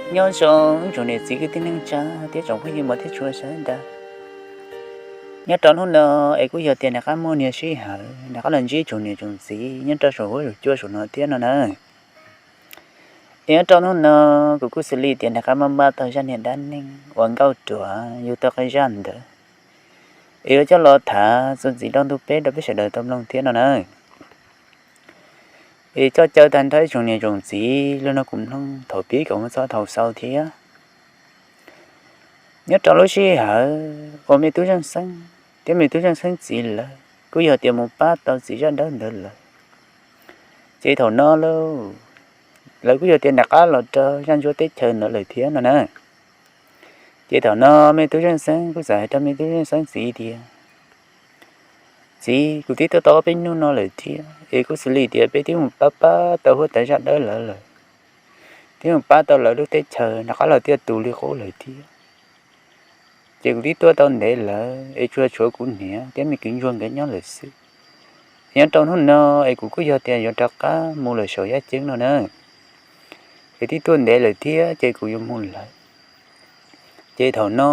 Nyob zoo tsoom niam txiv kwv tij neej tsa thiab tsoom phooj ywg mos thiab tshua sawv daws. Nyob rau hnub no es kuj yog tias nws qab muaj niag sij hawm nws qab los ntsib tsoom niam tsoom txiv nyob rau saum huab saum cua saum no thiab no na. Es nyob rau hnub no kuv kuj xws li tias nws qab muab npaj tau zaj niag dab neeg uas nkauj ruam yug tau qee zaj ntawd. Es yuav coj los tham txuas ntxiv rau ntu peb rau peb sawv daws tau mloog thiab no na. Es coj caw tag nrho ib tsoom niam tsoom txiv los nrog kuv mloog thaum pib kom mus txog thaum xaus thiab. Nyob rau lub sij hawm uas me tub Zeej Xeeb thiab me tub Zeej Xeeb txiv lawv kuj yog tias mus pab tau txiv zaj dawb ntawd lawm, ces thaum no lawv kuj yog tias nram qab los rau zaj ntsuab teb chaws ntawd lawm thiab no na. Ces thaum no me tub Zeej Xeeb kuj txawm hais rau me tub Zeej Xeeb txiv tias, Txiv, kuv twb tuaj tau ob peb hnub no lawm thiab es kuj xws li tias peb twb mus pab pab tau huab tais zaj dawb lawv lawm, twb mus pab tau lawv lub teb chaws nram qab los tiaj tus li qub lawm thiab. Ces kuv twb tuaj tau ntev lawm es tsuas tshuav kuv niam thiab me kwv ntsuag nkawd nyob lawm xwb. Nyob rau hnub no es kuv kuj yog tias yuav rov qab mus lawm saum yaj ceeb no na. Es twb tuaj ntev lawm thiab ces kuv yuav mus lawm. Ces thaum no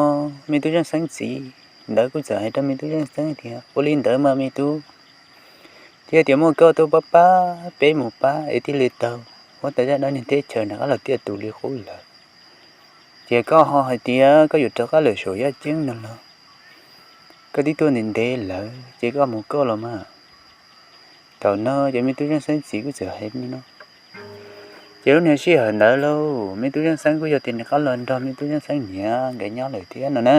me tub Zeej Xeeb txiv ntawd kuj txawm hais rau me tub Zeej Xeeb tias, Ua li ntawd mas me tub, thiaj tias muaj koj tuaj pab pab peb mus pab es thiaj li tau huab tais zaj dawb niag teb chaws nram qab los tiaj tus li qub lawm. Ces koj ho hais tias koj yuav rov qab lawm saum yaj ceeb no los, koj twb tuaj ntev ntev lawm ces koj mus koj los mas. Thaum no ces me tub Zeej Xeeb txiv kuj txawm hais li no. Ces lub niag sij hawm ntawd lauj, me tub Zeej Xeeb kuj yog tias nws qab los nrog me tub Zeej Xeeb niam nkawd nyob lawm thiab no na.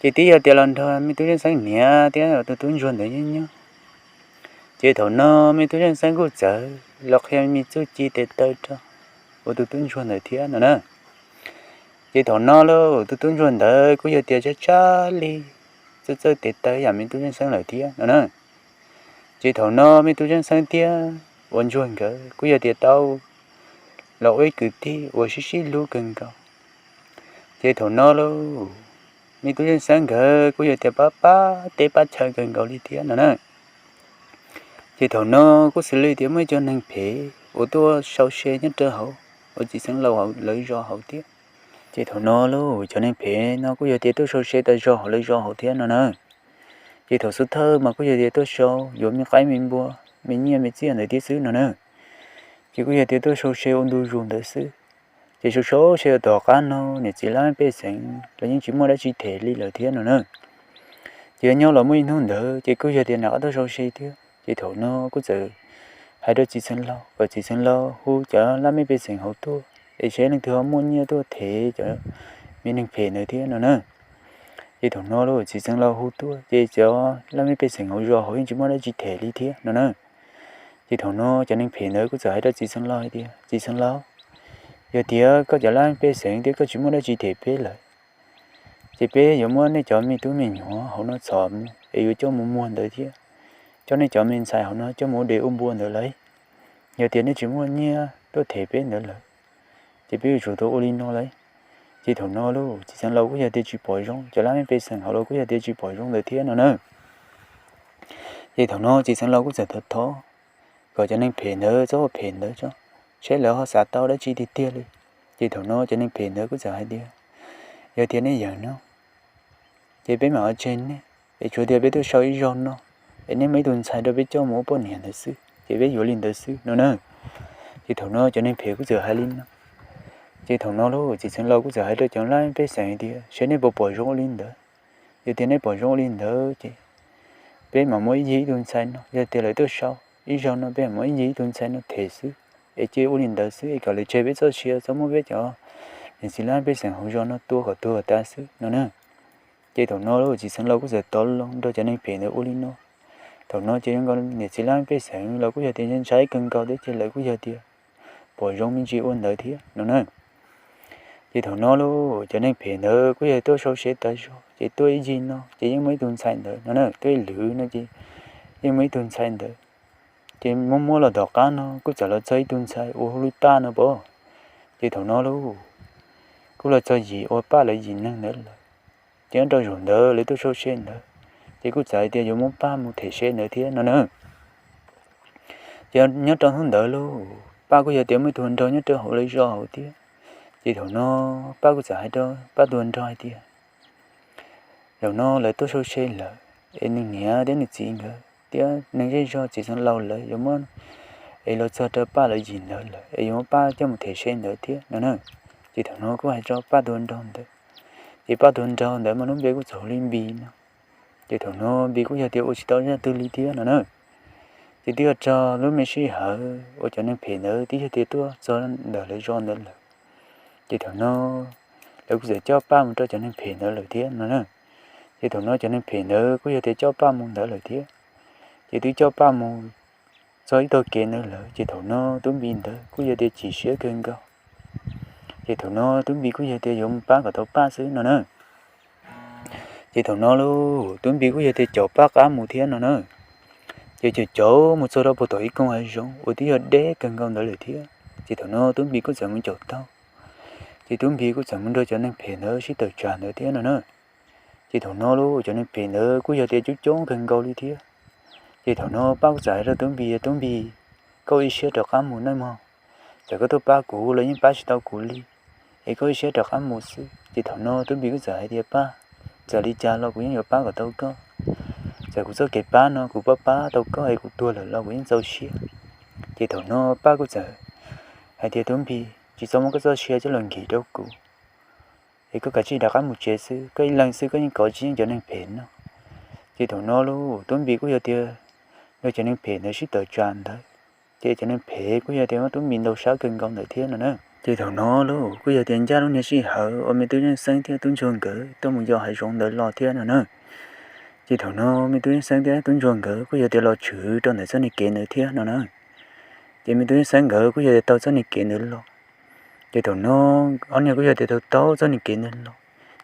Ces twb yog tias los nrog me tub Zeej Xeeb niam thiab tus tub ntsuag ntawd nyob nyob. Ces thaum no me tub Zeej Xeeb kuj txawm los qhia me txuj ci tes taw rau tus tub ntsuag ntawd thiab no na. Ces thaum no lauj, tus tub ntsuag ntawd kuj yog tias tsab tsab li txawj txawj tes taw yam me tub Zeej Xeeb lawm thiab no na. Ces thaum no me tub Zeej Xeeb thiab ua ntsuag nkawd kuj yog tias tau los ua ib kwv tij uas sib sib hlub kawg nkaus. Ces thaum no lauj, me tub Zeej Xeeb nkawd kuj yog tias pab pab teb pab chaw kawg nkaus li thiab no na. Ces thaum no kuj xws li tias muaj ib co neeg phem uas tuaj sau se nyob rau hauv uas txiv xeev laus lawv zos hauv thiab. Ces thaum no lauj, cov neeg phem no kuj yog tias tuaj sau se tas zog hauv lawv zos hauv thiab no na. Ces thaum xub thawj mas kuj yog tias tuaj sau yuav me qaib me npua, me nyiaj me txiaj ntawd thiab xwb no na. Ces kuj yog tias tuaj sau se ua ntu zus ntawd xwb. Ces sau sau se tom qab no niam txiv laj mej pej xeem los yeej tsis muaj dab tsi them li lawm thiab no na. Ces nyob los muaj ib hnub ntawd ces kuj yog tias nram qab tuaj sau se thiab. Ces thaum no kuj txawm hais rau txiv xeev laus kom txiv xeev laus hu cov laj mej pej xeem hauv tuaj es seb leej twg ho muaj nyiaj tuaj them cov me neeg phem ntawd thiab no na. Ces thaum no lauj, txiv xeev laus hu tuaj ces cov laj mej pej xeem hauv zos hauv yeej tsis muaj dab tsi them li thiab no na. Ces thaum no cov neeg phem ntawd kuj txawm hais rau txiv xeev laus hais tias, Txiv xeev laus, yog tias koj cov laj mej pej xeem thiab koj tsis muaj dab tsi them peb lawm, ces peb yuav muab nej cov me tub me nyuam hauv no txhom mus es yuav coj mus muag ntawd thiab coj nej cov me ntxhais hauv no coj mus ua dev ua npua ntawd lawm. Yog tias nej tsis muaj nyiaj tuaj them peb ntawd lawm, ces peb yuav tsum tau ua li no lawm. Ces thaum no lauj, txiv xeev laus kuj yog tias tsis pom zoo, cov laj mej pej xeem hauv los kuj yog tias tsis pom zoo ntawd thiab no na. Ces thaum no txiv xeev laus kuj txawm thov thov kom cov neeg phem ntawd txhob ua phem ntawd tso, seb lawv ho xav tau dab tsi tiag tiag li. Ces thaum no cov neeg phem ntawd kuj txawm hais tias, Yog tias nej yeem no, ces peb mam ua tseg nej, es tsuav tias peb tuaj sau ib zaug no, es nej muaj ib tug ntxhais rau peb coj mus ua poj niam ntawd xwb, ces peb yuav li ntawd xwb no na. Ces thaum no cov neeg phem kuj txawm hais li no. Ces thaum no lauj, txiv xeev laus kuj txawm hais rau cov laj mej pej xeem tias, Seb nej puas pom zoo ua li ntawd. Yog tias nej pom zoo ua li ntawd ces peb mam muab ib yig ib tug ntxhais no, yog tias lawv tuaj sau ib zaug no peb mam muab ib yig ib tug ntxhais no them xwb, es cia ua li ntawd xwb es kom lawv tseg peb txoj sia txhob muab peb cov niam txiv laj mej pej xeem hauv zos no tua kom tuag tas xwb no na. Ces thaum no lauj, txiv xeev laus kuj txawm tov loo nrog cov neeg phem ntawd ua li no. Thaum no ces zoo nkaus niam txiv laj mej pej xeem los kuj yog tias ntshai kawg nkaus thiab ces lawv kuj yog tias pom zoo me ntsis ua ntawd thiab no na. Ces thaum no lauj, cov neeg phem ntawd kuj yog tuaj sau se tas zog ces tuaj ib yig no ces yeej muaj ib tug ntxhais ntawd no na, tuaj ib lwm no ces yeej muaj ib tug ntxhais ntawd. Ces muab muab los tom qab no kuj txawm los txog ib tug ntxhais uas hu li Paj no pom. Ces thaum no lauj, kuj los txog yim uas Paj lawv yim neeg ntawd lawm. Ces nyob rau zaum ntawd lawv tuaj sau se ntawd, ces kuj txawm hais tias yuav muab Paj mus them se ntawd thiab no na. Ces nyob rau hnub ntawd lauj, Paj kuj yog tias muaj ib tug nraug nyob rau hauv lawv zos hauv thiab. Ces thaum no Paj kuj txawm hais rau Paj tus nraug hais tias, zaum no lawv tuaj sau se lawm, es nws niam thiab nws txiv nkawd thiab neeg zej zog txiv xeev laus lawv yuav muab, es los txog rau Paj lawv yim ntawd lawm, es yuav muab Paj coj mus them se ntawd thiab no na. Ces thaum no kuj hais rau Paj tus nraug ntawd, ces Paj tus nraug ntawd mas lub npe kuj txawm hu li Npis no. Ces thaum no Npis kuj yog tias ua tsis tau zaj twg li thiab no na. Ces twb yog txog lub me sij hawm uas cov neeg phem ntawd twb yog tias tuaj txog ntawm lawv zos ntawd lawm, ces thaum no lawv kuj txawm coj Paj mus rau cov neeg phem ntawd lawm thiab no na. Ces thaum no cov neeg phem ntawd kuj yog tias coj Paj mus ntawd lawm thiab. Ces twb coj Paj mus txog ib tog kev ntawd lawm, ces thaum no Tub Npis ntawd kuj yog tias chim siab kawg nkaus. Ces thaum no Tub Npis kuj yog tias yuav mus pab kom tau Paj xwb no na. Ces thaum no lauj, Tub Npis kuj yog tias caum Paj qab mus thiab no na. Ces caum caum mus txog rau puag tom ib koog hav zoov uas twb yog deb kawg nkaus ntawd lawm thiab. Ces thaum no Tub Npis kuj txawm mus caum tau. Ces Tub Npis kuj txawm mus nrog cov neeg phem ntawd sib tawm tsam ntawd thiab no na. Ces thaum no lauj, cov neeg phem ntawd kuj yog tias coob coob kawg nkaus li thiab. Ces thaum no Paj kuj txawm hais rau Tub Npis, Tub Npis, koj ua ib siab rov qab mus nawb mog. Txawm koj tuaj pab kuv los yeej pab tsis tau kuv li, es koj ua ib siab rov qab mus xwb. Ces thaum no Tub Npis kuj txawm hais tias, Paj, txawm li cas los kuv yeej yuav pab kom tau koj. Txawm kuv txoj kev pab no kuv pab pab tau koj es kuv tuag lawm los kuv yeej txaus siab. Ces thaum no Paj kuj txawm hais tias, Tub Npis, tsis txhob muab koj txoj sia coj los nkig rau kuv, es koj kav tsij rov qab mus tsev xwb, koj ib leeg xwb koj yeej kov tsis yeej cov neeg phem no. Ces thaum no lauj, Tub Npis kuj yog tias nrog cov neeg phem ntawd sib tawm tsam ntawd, ces cov neeg phem kuj yog tias muab Tub Npis ntaus sab kawg nkaus ntawd thiab no na. Ces thaum no lauj, kuj yog tias ncaj lub niag sij hawm uas me tub Yeej Xeeb thiab tub ntsuag nkawd tuaj mus yos hav zoov ntawd los thiab no na. Ces thaum no me tub Yeej Xeeb thiab tub ntsuag nkawd kuj yog tias los tshwm rau ntawm txoj niag kev ntawd thiab no na. Ces me tub Yeej Xeeb nkawd kuj yog tias taug txoj niag kev ntawd los. Ces thaum no ob niag kuj yog tias taug taug txoj niag kev ntawd los,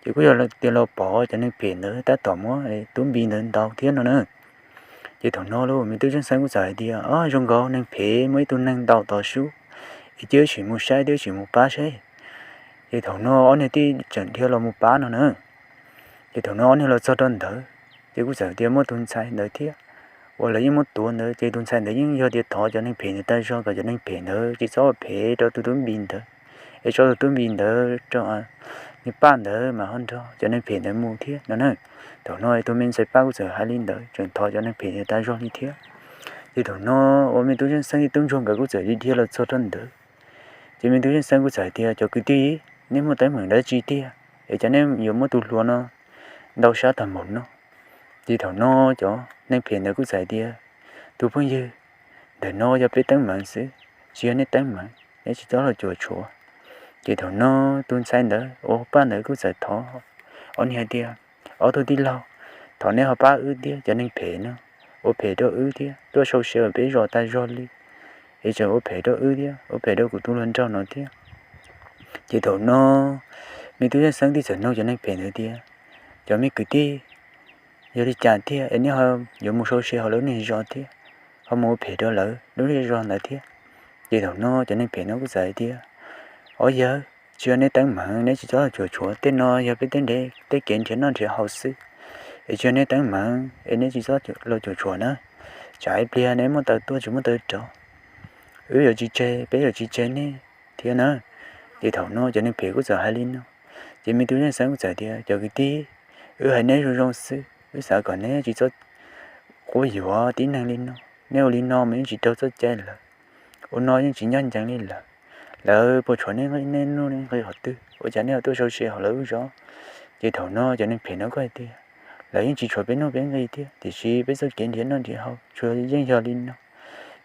ces kuj yog tias los pom cov neeg phem ntawd tab tom muab Tub Npis ntawd ntaus thiab no na. Ces thaum no lauj, me tub Yeej Xeeb kuj txawm hais tias, Ob, zoo nkaus neeg phem muaj ib tug neeg ntaus tod sub, es cia wb sim mus saib, cia wb sim mus pab saib. Ces thaum no ob niag thiaj tseem dhia los mus pab no na. Ces thaum no ob niag los txog rau ntawd, ces kuj txawm tias muaj tus ntxhais ntawd thiab, uas lawv yeej muab tua ntawd, ces tus ntxhais ntawd yeej yog tias thov cov neeg phem ntawd tag zog kom cov neeg phem ntawd tsis txhob ua phem rau tus Tub Npis ntawd, es tso tus Tub Npis ntawd rau niag Paj ntawd mas ho nrog cov neeg phem ntawd mus thiab no na. Thaum no tus me ntxhais Paj kuj txawm hais li ntawd, tseem thov cov neeg phem ntawd tag zog li thiab. Ces thaum no uas me tub Yeej Xeeb thiab tub ntsuag nkawd kuj txawm dhia los txog rau ntawd. Ces me tub Yeej Xeeb kuj txawm hais tias, Cov kwv tij, neb muaj teeb meem dab tsi tiag es cas neb yuav muab tus hluas no ntaus sab tag npaum no? Ces thaum no cov neeg phem ntawd kuj txawm hais tias, Tus phooj ywg, ntawm no yog peb teeb meem xwb, tsis yog neb teeb meem, neb tsis txhob los cuam tshuam. Ces thaum no tus ntxhais ntawd uas Paj ntawd kuj txawm thov ob niag hais tias, Ob tug tij laug, thov neb ho pab wb thiab, cov neeg phem no ua phem rau wb thiab, tuaj sau se peb zos tag zog li, es tseem ua phem rau wb thiab, ua phem rau kuv tus hluas nraug no thiab. Ces thaum no me tub Yeej Xeeb thiaj txawm nug cov neeg phem ntawd tias, Cov me kwv tij, yog li cas tiag es neb ho yuav mus sau se hauv lawv niag zos thiab, ho mus ua phem rau lawv lub niag zos ntawd thiab? Ces thaum no cov neeg phem no kuj txawm hais tias, Ob yawg, tsis yog neb teeb meem, neb tsis txhob los cuam tshuam, tej no yog peb tej kev nrhiav noj nrhiav haus xwb, es tsis yog neb teeb meem es neb tsis txhob los cuam tshuam na. Tsam ib pliag neb muaj taw tuaj tsis muaj taw rov, wb yuav tsis tseg, peb yuav tsis tseg neb thiab na. Ces thaum no cov neeg phem kuj txawm hais li no. Ces me tub Yeej Xeeb kuj txawm tias, Cov kwv tij, wb hais neb zoo zoo xwb, wb xav kom neb tsis txhob quab yuam tib neeg li no. Neb ua li no mas yeej tsis raug txoj cai lawm, ua no yeej tsis ncaj ncees li lawm. Lawv puas tshuav neb nqi, neb nuj nqi qhov twg ua cas neb ho tuaj sau se hauv lawv lub zos? Ces thaum no cov neeg phem no kuj hais tias, Lawv yeej tsis tshuav peb nuj peb nqi thiab, tiam sis peb txoj kev nrhiav noj nrhiav haus tsuas yeej yog li no.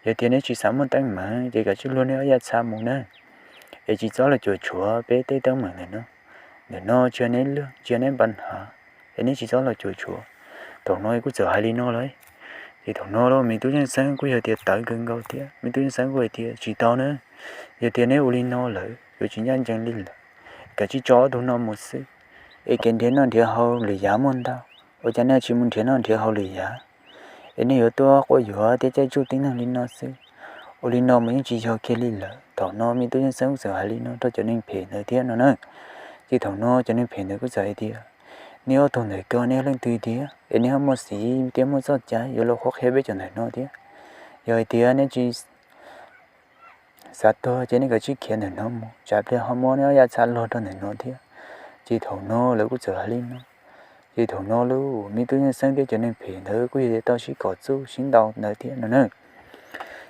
Yog tias neb tsis xav muaj teeb meem ces kav tsij luag neb ob yam txha mus na, es tsis txhob los cuam tshuam peb tej teeb meem ntawm no. Ntawm no tsis yog neb luag, tsis yog neb npa nhav, es neb tsis txhob los cuam tshuam. Thaum no kuj txawm hais li no lawm. Ces thaum no los me tub Yeej Xeeb kuj yog tias tawv kawg nkaus thiab, me tub Yeej Xeeb kuj hais tias, Tsis tau na, yog tias neb ua li no lawm yuav tsis ncaj ncees li lawm. Kav tsij tso ob tug no mus xwb, es kev nrhiav noj nrhiav haus lwm yam muaj ntau, ua cas neb tsis mus nrhiav noj nrhiav haus lwm yam, es neb yuav tuaj quab yuam thiab caij tsuj tib neeg li no xwb? Ua li no mas yeej tsis yog kiag li lawm. Thaum no me tub Yeej Xeeb kuj txawm hais li no rau cov neeg phem ntawd thiab no na. Ces thaum no cov neeg phem ntawd kuj txawm hais tias, Neb ob tug ntawm ko neb yog leej twg thiab es neb ho muaj xiv thiab muaj txoj cai yuav los qhuab qhia peb cov ntawm no thiab? Yog hais tias neb tsis xav tuag ces nej kav tsij khiav ntawm no mus, tsam pliag ho muab neb ob yam txha luag rau ntawm no thiab. Ces thaum no lawv kuj txawm hais li no. Ces thaum no lub me tub Yeej Xeeb thiab cov neeg phem ntawd kuj yog tias tau sib kom txuj sib ntaus ntawd thiab no na.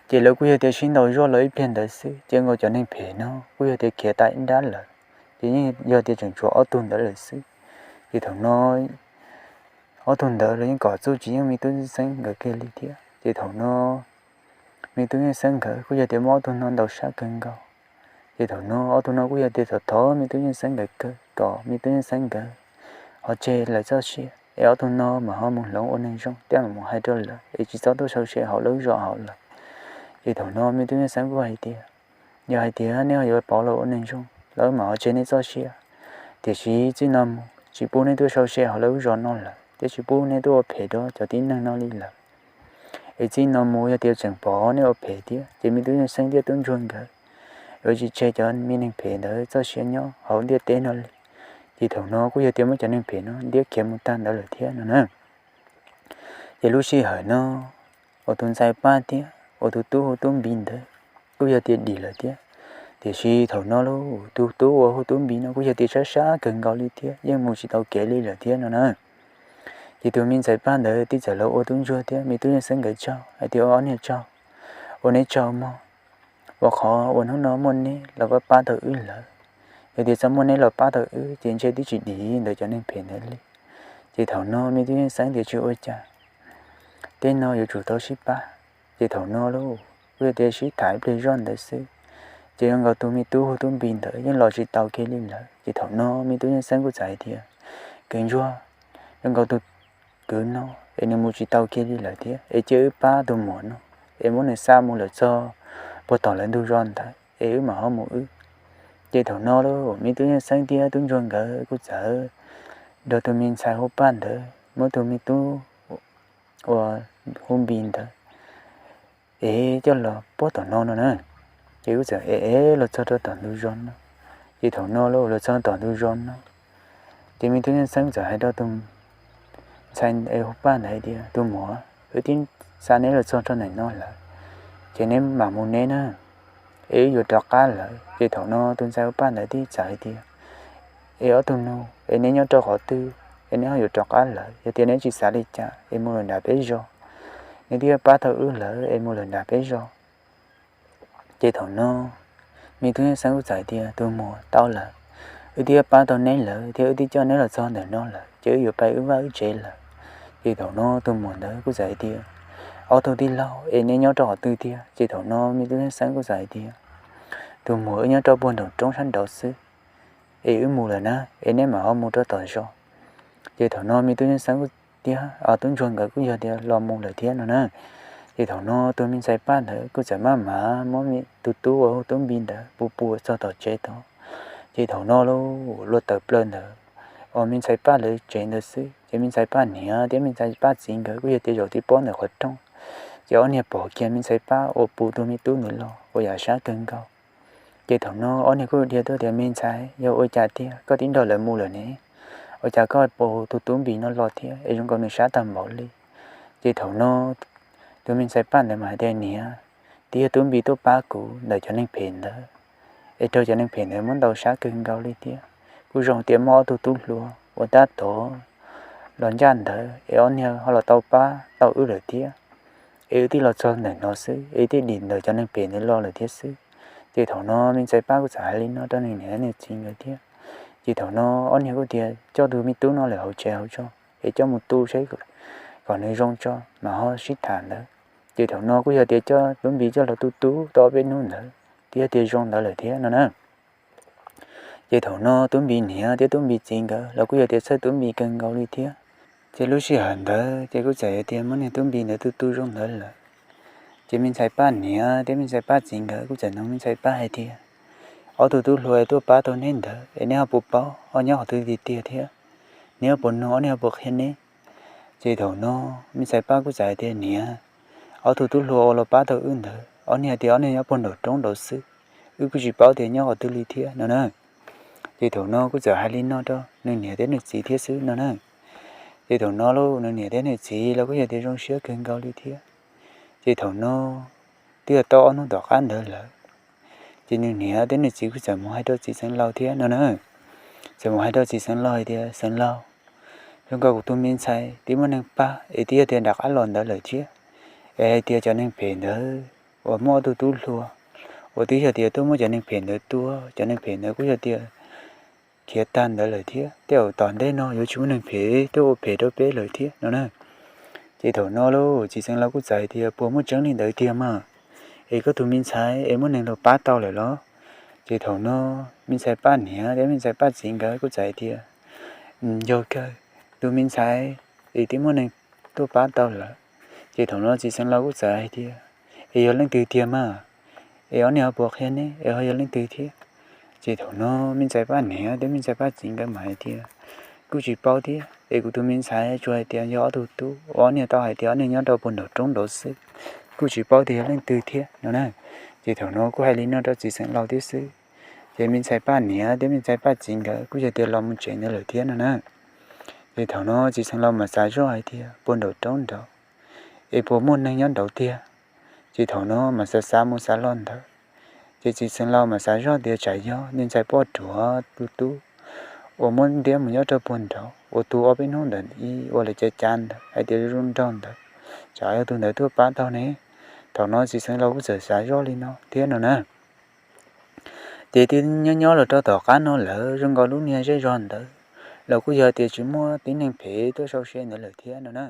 Ces lawv kuj yog tias sib ntaus zoj los ib pliag ntawd xwb, ces nkaus cov neeg phem no kuj yog tias khiav tas ib nrab lawm. Ces yeej yog tias tseem tshuav ob tug ntawd lawm xwb. Ces thaum no ob tug ntawd los yeej kom txuj tsis yeej me tub Yeej Xeeb nkawd kiag li thiab. Ces thaum no me tub Yeej Xeeb nkawd kuj yog tias muab ob tug no ntaus sab kawg nkaus. Ces thaum no ob tug no kuj yog tias thov thov me tub Yeej Xeeb nkawd kawg kom me tub Yeej Xeeb nkawd ho tseg lawv txoj sia es ob tug no mam ho mus hloov ua neeg zoo thiab mam mus hais rau lawv es tsis txhob tuaj sau se hauv lawv zos hauv lawm. Ces thaum no me tub Yeej Xeeb kuj hais tias, yog hais tias nej ho yuav pauv los ua neeg zoo, lawv mam ho tseg nej txoj sia. Tiam sis txij no mus tsis pub nej tuaj sau se hauv lawv zos no lawm thiab tsis pub nej tuaj ua phem rau cov tib neeg no li lawm. Es txij no mus yog tias tseem pom nej ua phem thiab ces me tub Yeej Xeeb thiab tub ntsuag nkawd yuav tsis tseg cov me neeg phem ntawd txoj sia nyob hauv ntiaj teb no li. Ces thaum no kuj yog tias muab cov neeg phem no ntiab khiav mus tag ntawd lawm thiab no na. Ces lub sij hawm no uas tus ntxhais Paj thiab uas tus tub hu Tub Npis ntawd kuj yog tias dim lawm thiab. Tiam sis thaum no lub tus tub uas hu Tub Npis no kuj yog tias sab sab kawg nkaus li thiab, yeej mus tsis tau kev li lawm thiab no na. Ces tus me ntxhais Paj ntawd thiaj txawm los ua tub ntsuag thiab me tub Yeej Xeeb nkawd tsaug hais tias, ua ob niag tsaug, ua neb tsaug mog, ua qhov uas hnub no muaj neb los koj pab tau wb lawm. Yog tias txhob muaj neb los pab tau wb ces ntshe twb tsis dim ntawm cov neeg phem ntawd li. Ces thaum no me tub Yeej Xeeb tias tsis ua cas, tej no yuav tsum tau sib pab. Ces thaum no lauj, kuj yog tias sib tham ib pliag zoj ntawd xwb, ces zoo nkaus tus me tub hu Tub Npis ntawd yeej los tsis tau kiag li lawm. Ces thaum no me tub Yeej Xeeb kuj txawm hais tias, kwv ntsuag, zoo nkaus tus kwv no es nws mus tsis tau kiag li lawm thiab, es cia wb pab tus muam no es muab nws xa mus lawm txog puag tom lawv ntug zos ntawd es wb mam ho mus wb. Ces thaum no lauj, me tub Yeej Xeeb thiab tub ntsuag nkawd kuj txawm nrog tus me ntxhais hu Paj ntawd muab tus me tub uas hu Npis ntawd es coj los puag tom no no na. Ces kuj txawm ev ev los txog rau tom ntug zos no. Ces thaum no lauj, los txog tom ntug zos no, ces me tub Yeej Xeeb txawm hais rau tus ntxhais es hu Paj ntawd hais tias, tus muam, wb twb xa neb los txog rau ntawm no lawm, ces neb mam mus neb na, es wb yuav rov qab lawm. Ces thaum no tus ntxhais hu Paj ntawd thiaj txawm hais tias, es ob tug nus, es neb nyob rau qhov twg es neb ho yuav rov qab lawm? Yog tias neb tsis xav li cas es mus lawm nram peb zos, neb twb pab tau wb lawm es mus lawm nram peb zos. Ces thaum no me tub Yeej Xeeb kuj txawm hais tias, tus muam, tau lawm, wb twb pab tau neb lawm thiab wb twb coj neb los txog ntawm no lawm ces wb yuav pais wb vaj wb tsev lawm. Ces thaum no tus muam ntawd kuj txawm hais tias, ob tug tij laug, es neb nyob rau qhov twg tiag? Ces thaum no me tub Yeej Xeeb kuj txawm hais tias, tus muam, wb nyob rau puag nraum roob sab nraud xwb, es wb mus lawm na, es neb mam ho mus rau tom zos. Ces thaum no me tub Yeej Xeeb kuj tias, tub ntsuag nkawd kuj yog tias los mus lawm thiab no na. Ces thaum no tus me ntxhais Paj ntawd kuj txawm maj mam muab tus tub uas hu Tub Npis ntawd puag puag txog tom tsev tod. Ces thaum no lauj, luag tawm plaws ntawd uas me ntxhais Paj lawv tsev ntawd xwb, ces me ntxhais Paj niam thiab me ntxhais Paj txiv nkawd kuj yog tias zaum tib pob ntawm qhov rooj. Ces ob niag pom kiag me ntxhais Paj uas puag tus me tub ntawd los ua yam sab kawg nkaus. Ces thaum no ob niag kuj dhia tuaj tias, me ntxhais, yog ua cas tiag koj twb nrog lawv mus lawm ne? Ua cas koj puag tus Tub Npis no los thiab es zoo nkaus nws sab tag npaum li? Ces thaum no tus me ntxhais Paj ntawd mas hais tias, niam, twb yog Tub Npis tuaj pab kuv ntawm cov neeg phem ntawd, es raug cov neeg phem ntawd muab ntaus sab kawg nkaus li thiab. Kuj zoo tias muaj ob tug tub hluas uas tab tom los ncaj ntawd es ob niag ho los tau pab tau wb lawm thiab. Es wb twb los txog ntawm no xwb es wb twb dim ntawm cov neeg phem ntawd los lawm thiab xwb. Ces thaum no me ntxhais Paj kuj txawm hais li no rau nws niam nws txiv nkawd thiab. Ces thaum no ob niag kuj tias, coj tus me tub no lawm hauv tsev hauv tso, es coj mus tu seb kom nws zoo tso mas ho sib tham ntawd. Ces thaum no kuj yog tias coj Tub Npis coj los tu tu tau ob peb hnub ntawd twb yog tias zoo ntawd lawm thiab no na. Ces thaum no Tub Npis niam thiab Tub Npis txiv nkawd los kuj yog tias txhawj Tub Npis kawg nkaus li thiab. Ces lub sij hawm ntawd ces kuj txawm yog tias muab niag Tub Npis ntawd tu tu zoo ntawd lawm. Ces me ntxhais Paj niam thiab me ntxhais Paj txiv nkawd kuj txawm nug me ntxhais Paj hais tias, ob tug tub hluas tuaj pab tau neb ntawd es neb ho puas paub ho nyob qhov twg tiag tiag thiab? Neb ho puas nug, ob niag ho puas qhia neb? Ces thaum no me ntxhais Paj kuj txawm hais tias, niam, ob tug tub hluas uas los pab tau wb ntawd ob niag hais tias ob niag nyob puag nraum roob nraud xwb, wb kuj tsis paub tias nyob qhov twg li thiab no na. Ces thaum no kuj txawm hais li no rau nws niam thiab nws txiv thiab xwb no na. Ces thaum no lauj, nws niam thiab nws txiv los kuj yog tias zoo siab kawg nkaus li thiab. Ces thaum no twb yog tau ob hnub tom qab ntawd lawm, ces nws niam thiab nws txiv kuj txawm mus hais rau txiv xeev laus thiab no na. Txawm mus hais rau txiv xeev laus hais tias, Xeev laus, zoo nkaus kuv tus me ntxhais twb muaj neeg pab es twb yog tias nram qab los ntawd lawm thiab, es hais tias cov neeg phem ntawd uas muaj ob tug tub hluas uas twb yog tias tuaj muab cov neeg phem ntawd tua, cov neeg phem ntawd kuj yog tias khiav tag ntawd lawm thiab. Tej zaum tom ntej no yuav tsis muaj neeg phem tuaj ua phem rau peb lawm thiab no na. Ces thaum no lauj, txiv xeev laus kuj txawm hais tias, Puas muaj tseeb li ntawd tiag mas? Es koj tus me ntxhais es muaj neeg los pab tau lawm los? Ces thaum no me ntxhais Paj niam thiab me ntxhais Paj txiv nkawd kuj txawm hais tias, Yog kawg, tus me ntxhais es twb muaj neeg tuaj pab tau lawm. Ces thaum no txiv xeev laus kuj txawm hais tias, Es yog leej twg tiag mas? Es ob niag ho puas qhia ne, es ho yog leej twg thiab? Ces thaum no me ntxhais Paj niam thiab me ntxhais Paj txiv nkawd mas hais tias, Kuj tsis paub thiab, es kuv tus me ntxhais tsuas hais tias yog ob tug tub uas ob niag tau hais tias ob niag nyob rau puag nraum roob nraud xwb, kuj tsis paub tias yog leej twg thiab no na. Ces thaum no kuj hais li no rau txiv xeev laus thiab xwb. Ces me ntxhais Paj niam thiab me ntxhais Paj txiv nkawd kuj yog tias los mus tsev ntawd lawm thiab no na. Ces thaum no txiv xeev laus mas xav zoj hais tias puag nraum roob nraud es puas muaj neeg nyob nraud tiag. Ces thaum no mas xav xav mus xav los ntawd, ces txiv xeev laus mas xav zoj tias tsam yog me ntxhais Poj Ruam tus tub uas muab ntiab mus nyob rau puag nraud uas tu ob peb hnub ntawd ib ua lawv cav cav ntawd hais tias zoo nraug ntawd, tsam yog tus ntawd tuaj pab tau ne. Thaum no txiv xeev laus kuj txawm xav zoj li no thiab no na. Ces twb nyob nyob los rau tom qab no lawm, zoo nkaus lub niag zej zog ntawd los kuj yog tias tsis muaj tib neeg phem tuaj sau se ntawd lawm thiab no na.